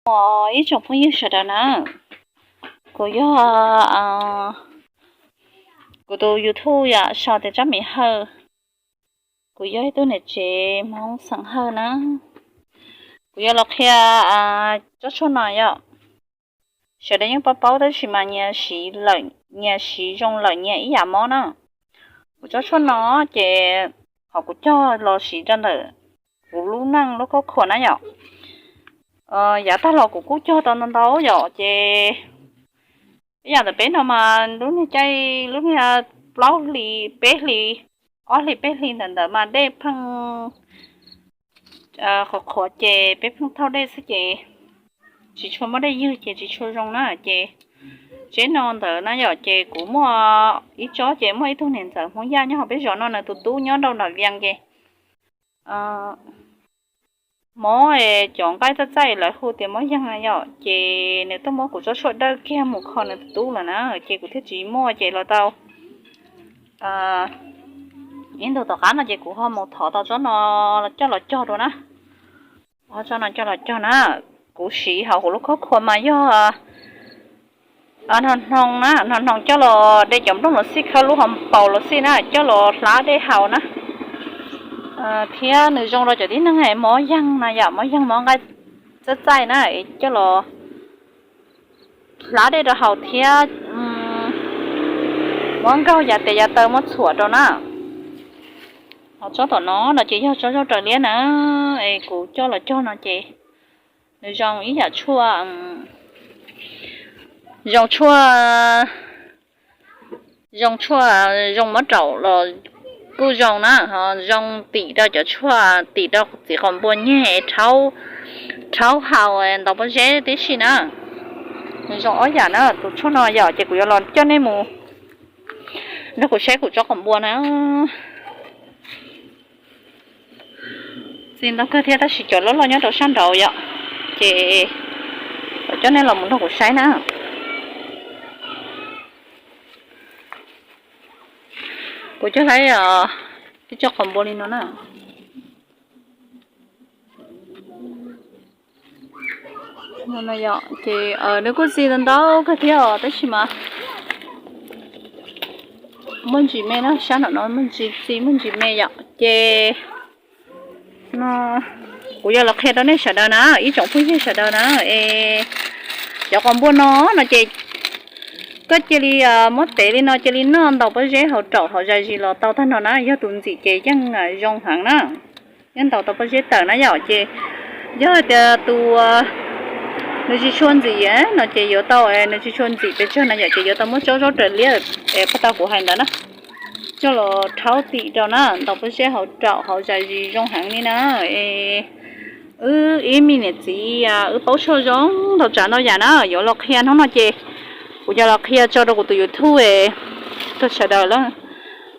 Ib tsoom phooj ywg sawv daws na, kuv yog, kuv tus YouTube yom, sau tias Tsab Mim Hawj. Kuv yog ib tug niam tsev Hmoob xeem Hawj na. Kuv yuav los qhia tsob tshuaj no yom. Sawv daws yeej paub paub tab sis mas nyias siv, nyias siv zoo lawm nyias ib yam mob na. Kuv tsob tshuaj no ces qhov kuv cog los siv rau ntawm kuv lub neej lub khuab khuas na yom. Yav tag los kuv kuj cog tau ntau ntau yom, ces ib yam ntawm peb no mas lub niag caij, lub niag plaub hlis peb hlis, ob hlis peb hlis ntawm ntawd mas dej pheej qhuav qhuav ces peb pheej thauj dej xwb ces tsis tshua muaj dej ywg ces tsis tshua zoo na. Ces tsheb no ntawd na yom, ces kuv muaj ib tsob ces muaj ib tug niam ntxawm Hmoob Yaj nyob hauv peb zos no, nws tus tub nyob rau nram Vias ces mob, cov nqaij txaij txaij lawv hu tias mob yeeg na yom, ces nws tuaj muab kuv tsob tshuaj dawj kiag mus kho nws tus tub lawm na, ces kuv thiaj tsis muaj ces los tau ib ntus tom qab no ces kuv ho mus thov tau tsob no coj los cog dua na. Tsob no coj los cog na, kuv siv hauv kuv lub khuab khuas mas yog hnoos hnoos na, hnoos hnoos coj los de cov nplooj los xij khawb lub hauv paus los xij na, coj los hlab dej haus na. Thiab nws zoo rau cov tib neeg mob yeeg na yom, mob yeeg mob nqaij txaij txaij na, coj los hlab dej rau haus thiab muab nkaug yav tes yav taw muab txhuam rau na. Ho tsob tom no no ces yog tsob zaub raws liab na, es kuv coj los cog no ces nws zoo ib yam tshuaj, zoo tshuaj, zoo tshuaj, zoo mob raum los kuj zoo na, ho zoo tim rau cov tshuaj tim rau txiv qaum npua nyeg, rhaub haus ntaus pob zeb tib si na. Nws zoo ob yam na, tus tshuaj no yom, ces kuv yuav los coj nej mus nrog kuv saib kuv tsob qaum npua na. Txi ntau kawg thiab tab sis cov loj loj nyob rau sab nraud yom, ces kuv coj nej los mus nrog kuv saib na. Kuv coj saib ib tsob qaum npua li no na. Ces nws kuj txi ntau ntau kawg thiab os, tab sis mas muaj ntsis me na, sab nraum no muaj ntsis txi muaj ntsis me yom, ces no kuv yuav los qhia rau nej sawv daws na, ib tsoom phooj ywg sawv daws na, es cov qaum npua no no ces koj cia li muab tev li no cia li noj ntaus pob zeb hauv raum hauv zais zis los tau tag nrho na, yog tus ntxim ces yeej zoo heev na. Yeej ntaus tau pob zeb tawm na yom, ces yog hais tias tus nws tsis tshua ntxim no ces yuav tau, nws tsis tshua ntxim pes tsawg na yom, ces yuav tau muab tsob zaub raws liab es pab tau kuv hais ntawd na, coj los rhaub tim rau na, ntaus pob zeb hauv raum hauv zais zis zoo heev li na. Es wb ib me niam txiv wb paub tshuaj zoo ntau tsav ntau yam na, yuav los qhia hnub no ces kuv yuav los qhia tso rau kuv tus YouTube rau sawv daws.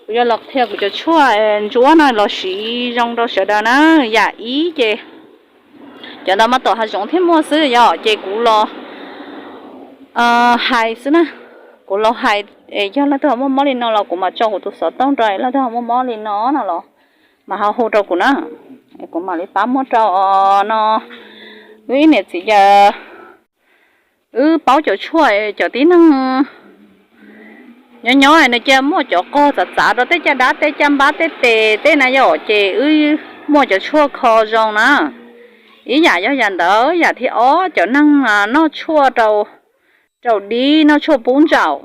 Kuv yuav los qhia kuv cov tshuaj ntsuab no los siv zoo rau sawv daws na. Yam ib ces cov ntawd mas tom hav zoov thiaj muaj xwb yom, ces kuv los hais xwb na. Kuv los hais, yog leej twg ho muaj mob li no los kuv mam tso kuv tus xov tooj rau, leej twg ho muaj mob li no no los mas ho hu rau kuv na, kuv mam li pab muab rau no. Wb ib niam txiv ces wb paub cov tshuaj, cov tib neeg nyob nyob nws cia muaj cov qog txav txav rau tej caj dab tej caj npab tej tes tej na yom, ces wb muaj cov tshuaj kho zoo na. Ib yam yog yam ntawd, yam thib ob cov neeg noj tshuaj rau dib noj tshuaj pub ntsaum.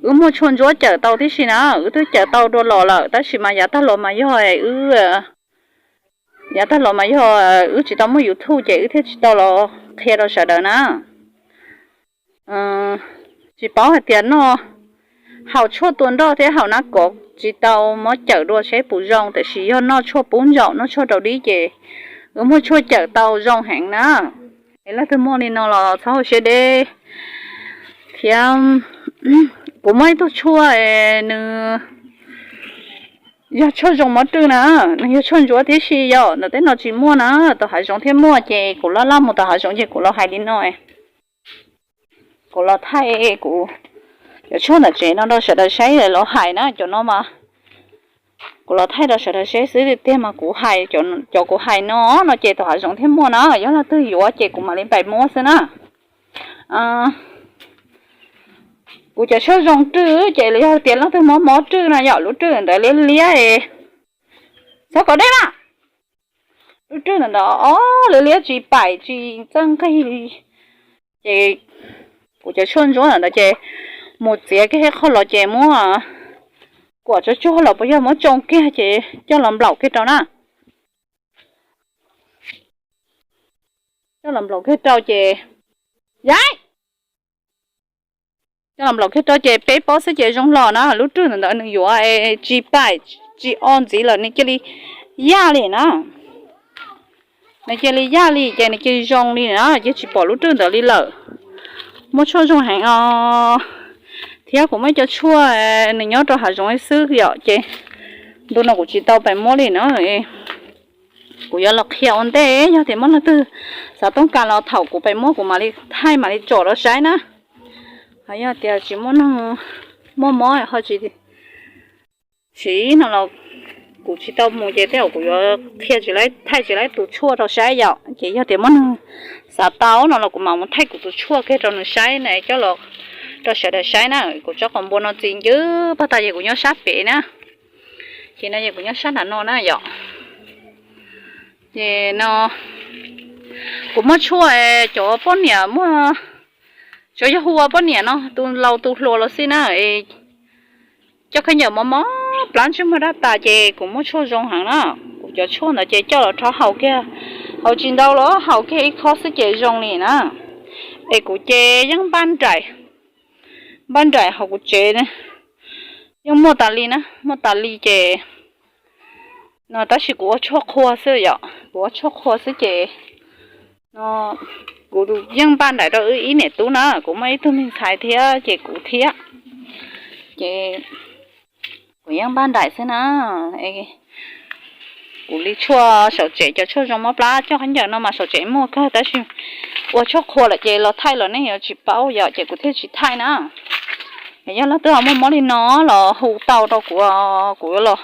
Wb muaj tshuaj ntsuab cawm tau tib si na, wb twb cawm tau dua los lawm tab sis mas yav tag los mas yog wb, yav tag los mas yog wb tsis tau muaj YouTube ces wb thiaj tsis tau los qhia rau sawv daws na. Tsis paub hais tias noj, haus tshuaj tua nroj thiab haus nab kov tsis tau muab cawm dua seb puas zoo, tiam sis yog noj tshuaj pub ntsaum noj tshuaj rau dib ces wb muaj tshuaj cawm tau zoo heev na. Es leej twg muaj li no los txhob hauv siab deb thiab. Kuv muaj ib tug tshuaj, nws yog tshuaj zoo mob rwj na, nws yog tshuaj ntsuab tib si yom, ntawm tej no tsis muaj na, tom hav zoov thiaj muaj ces kuv laj laj mus tom hav zoov ces kuv los hais li no, kuv los thaij kuv cov tshuaj ntawm tsev no rau sawv daws saib los hais na, cov no mas Kuv los thaij rau sawv daws saib xwb tiag mas kuv hais, cov kuv hais no no ces tom hav zoov thiaj muaj na, yog leej twg yuav ces kuv mam li pais muab xwb na. Kuv cov tshuaj zoo rwj ces yog tias leej twg mob mob rwj no yom, lub rwj ntawd liab liab, txhob kov dej na, lub rwj ntawd ob liab liab tsis paim tsis txawj nqig li, ces kuv cov tshuaj ntsuab ntawd ces mus txiav kiag ib qho los ces muab kuam tsuag tsuag los puas yog muab tsoo kiag ces coj los nplaum kiag rau na. Coj los nplaum kiag rau ces, yaiv, coj los nplaum kiag rau ces peb pob xwb ces zoo los na. Lub rwj ntawd ntawd nws yuav tsis paim tsis o ntxiv lawm nws cia li yaj li na. Nws cia li yaj li ces nws cia li zoo li na, cia tsis pom lub rwj ntawd li lawm. Muaj tshuaj zoo heev os, thiab kuv muaj ib co tshuaj nws nyob rau hav zoov xwb yom, ces ntu no kuv tsis tau pais muab li na. Kuv yuav los qhia ua ntej, yog tias muaj leej twg xav toob kas los thaum kuv pais muab kuv mam li thaij mam li tsom rau saib na. Ho yog tias tsis muaj neeg, muaj mob ho tsis siv no los kuv tsis tau mus ces tej zaum kuv yuav qhia tsis, thaij tsis laib tus tshuaj rau saib yom. Ces yog tias muaj neeg xav tau no los kuv mam mus thaij kuv tus tshuaj kiag rau nws saib na, coj los rau sawv daws saib na. Kuv tsob qos npua no txi ncw pag tas ces kuv nyob sab pem na, ces no ces kuv nyob sab nram no na yom. Ces no kuv muaj tshuaj cov poj niam muaj, tsuas yog hu ua poj niam no, tus laus tus hluas los xij na, coj khaub ncaws mob mob plab ntsej muag dab tas ces kuv muaj tshuaj zoo heev na. Kuv cov tshuaj ntawd ces coj los rhaub haus kiag, haus tsis ntau los haus kiag ib khob xwb ces zoo li na. Es kuv ces yeej npaj nraim, npaj nraim hauv kuv tsev yeej muaj tas li na, muaj tas li ces no tab sis kuv ua tshuaj qhua xwb yom, kuv ua tshuaj qhua xwb ces no kuv yeej npaj nraim rau wb ib niam tub na, kuv muaj ib tug me ntxhais thiab ces kuv thiab, ces kuv yeej npaj nraim xwb na. Kuv li tshuaj saum tsev cov tshuaj zoo mob plab coj khaub ncaws no mas saum tsev muaj kawg tab sis ua tshuaj qhua lawm ces los thaij los nej yuav tsis paub yom, ces kuv thiaj tsis thaij na. Yog leej twg ho muaj mob li no los hu tau rau kuv, kuv yuav los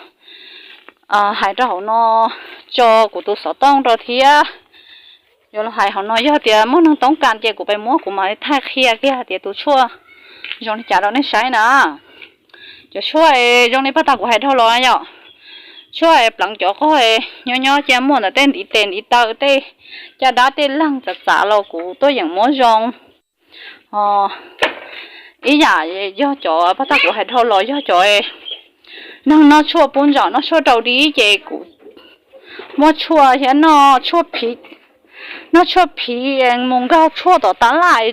hais rau hauv no, tso kuv tus xov tooj rau thiab. Yuav los hais hauv no, yog tias muaj neeg toob kas ces kuv pais muab kuv mam li thaij qhia kiag tias tus tshuaj zoo li cas rau nej saib na. Cov tshuaj zoo li pag tas kuv hais dhau los yom, tshuaj pleev cov qog nyob nyob cia muaj ntawm tej ntiv tes ntiv taw tej caj dab tej leeg txav txav los kuv tuaj yeem muab zoo. Ib yam yog cov pag tas kuv hais dhau los yog cov neeg noj tshuaj pub ntsaum noj tshuaj rau dib ces kuv muaj tshuaj thiab noj tshuaj phiv, noj tshuaj phiv mus nkaug tshuaj tom tab laj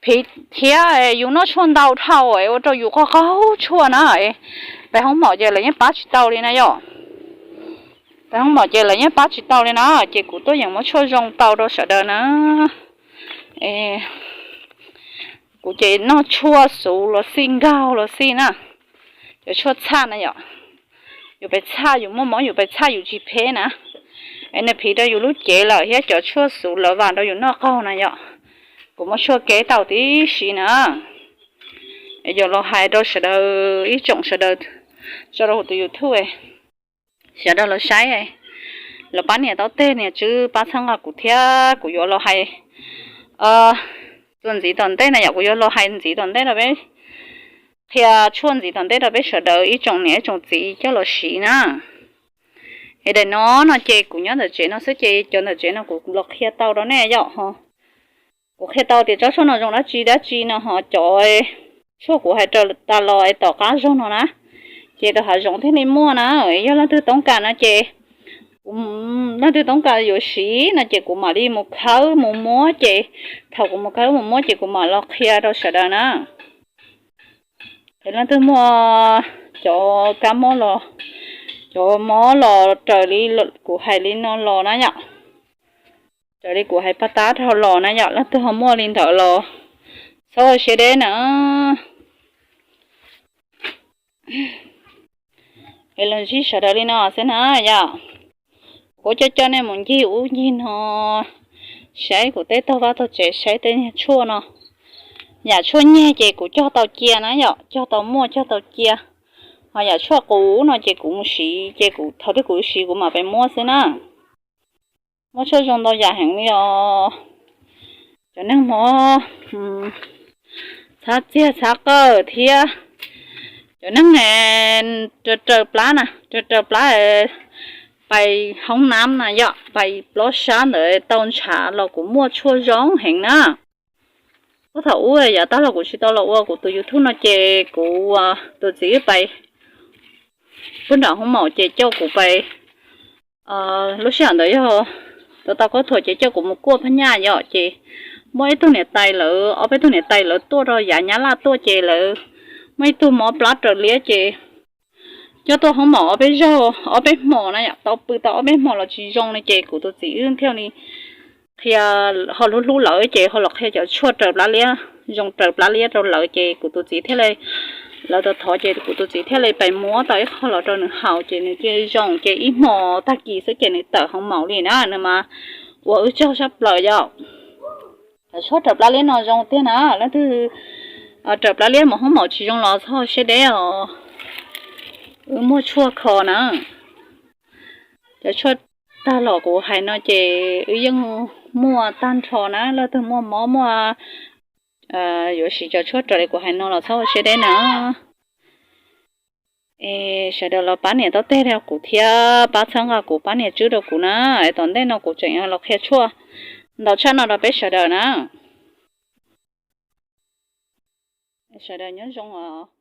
phiv thiab yus noj tshuaj ntau dhau ua rau yus qaug qaug tshuaj na. Peb hoob mom ces lawv yeej pab tsis tau li na yom. Peb hoob mom ces lawv yeej pab tsis tau li na, ces kuv tuaj yeem muab tshuaj zoo tau rau sawv daws na. Kuv ces noj tshuaj xuv los xij nkaug los xij na, cov tshuaj txhaj na yom. Yus pes txhaj yus muaj mob yus pes txhaj yus tsis phem na, es nws phiv rau yus lub cev lawm thiab cov tshuaj xuv lawv vam rau yus noj qaug na yom. Kuv muab tshuaj kev tau tib si na, es yuav los hais rau sawv daws ib tsoom sawv daws tso rau hauv tus YouTube, sawv daws los saib, los pab nias tau tej nias tswb pab txhawb nqa kuv thiab kuv yuav los hais txuas ntxiv tom ntej na yom, kuv yuav los hais ntxiv tom ntej rau peb, qhia tshuaj ntxiv tom ntej rau peb sawv daws ib tsoom niam ib tsoom txiv coj los siv na. Es daim no no ces kuv nyob ntawm tsev no xwb ces cov ntawm tsev no kuv los qhia tau rau nej yom ho. Kuv qhia tau tias tsob tshuaj no zoo dab tsi dab tsi no ho cov tshuaj kuv hais tas los es tom qab zog no na, ces rau hav zoov thiaj li muaj na. Yog leej twg toob kas no ces, leej twg toob kas yuav siv no ces kuv mam li mus khawb mus muab ces, thaum kuv mus khawb mus muab ces kuv mam los qhia rau sawv daws na. Es leej twg muaj cov kab mob los, cov mob los raws li kuv hais li no los na yom, raws li kuv hais paj tab dhau los na yom, leej twg ho muaj li ntawd los txhob ua siab deb na. Es los ntsib sawv daws li no xwb na yom. Kuv coj coj nej mus ncig ub ncig no saib kuv tej tog vaj tog tsev, saib tej niag tshuaj no. Yam tshuaj nyiag ces kuv cog tau cia na yom, cog tau muaj cog tau cia. Ho yam tshuaj qus no ces kuv mus siv ces kuv thaum twg kuv siv kuv mam pes muab xwb na. Muaj tshuaj zoo ntau yam heev li os. Cov neeg hmo txhab txiag txhab qawj thiab cov neeg raws raws plab na, raws raws plab pais hoob nam na yom, pais plob sab ntawd tau ntshav los kuv muaj tshuaj zoo heev na. Ub, thaum ub yav tag los kuv tsis tau los ua kuv tus YouTube no ces kuv tus txiv wb pais puag nram hoob maum ces coj kuv pais, lub sij hawm ntawd yog tau tau khaub thuas ces coj kuv mus kuaj phab nyaj yom, ces muaj ib tug niam tais lawv, ob peb tug niam tais lawv tuaj rau yav Nyab Laj tuaj ces lawv muaj ib tug mob plab raws liab ces coj tuaj hoob maum ob peb zaug, ob peb hmos na yom, tau pw tau ob peb hmos los tsis zoo li ces kuv tus txiv wb thiaj li qhia, ho hlub hlub lawv ces ho los qhia cov tshuaj raws plab liab, zoo raws plab liab rau lawv ces kuv tus txiv thiaj li, lawv tau thov ces kuv tus txiv thiaj li pais muab tau ib qho los rau nws haus ces nws cia li zoo ces ib hmos tag kis xwb ces nws tawm hoob maum li na, nws mas ua wb tsaug sab plaws yom. Cov tshuaj raws plab liab no zoo tiag na, leej twg raws plab liab mus hoob maum tsis zoo los txhob siab deb os. Wb muaj tshuaj kho na. Cov tshuaj tag los kuv hais no ces wb yeej muaj tag nrho na, leej twg muaj mob muaj yuav siv cov tshuaj raws li kuv hais no los txhob ua siab deb na. Es sawv daws los pab nias tau teg rau kuv thiab pab txhawb nqa kuv, pab nias tswb rau kuv na. Es tom ntej no kuv tseem los qhia tshuaj ntau tshaj no rau peb sawv daws na. Sawv daws nyob zoo os.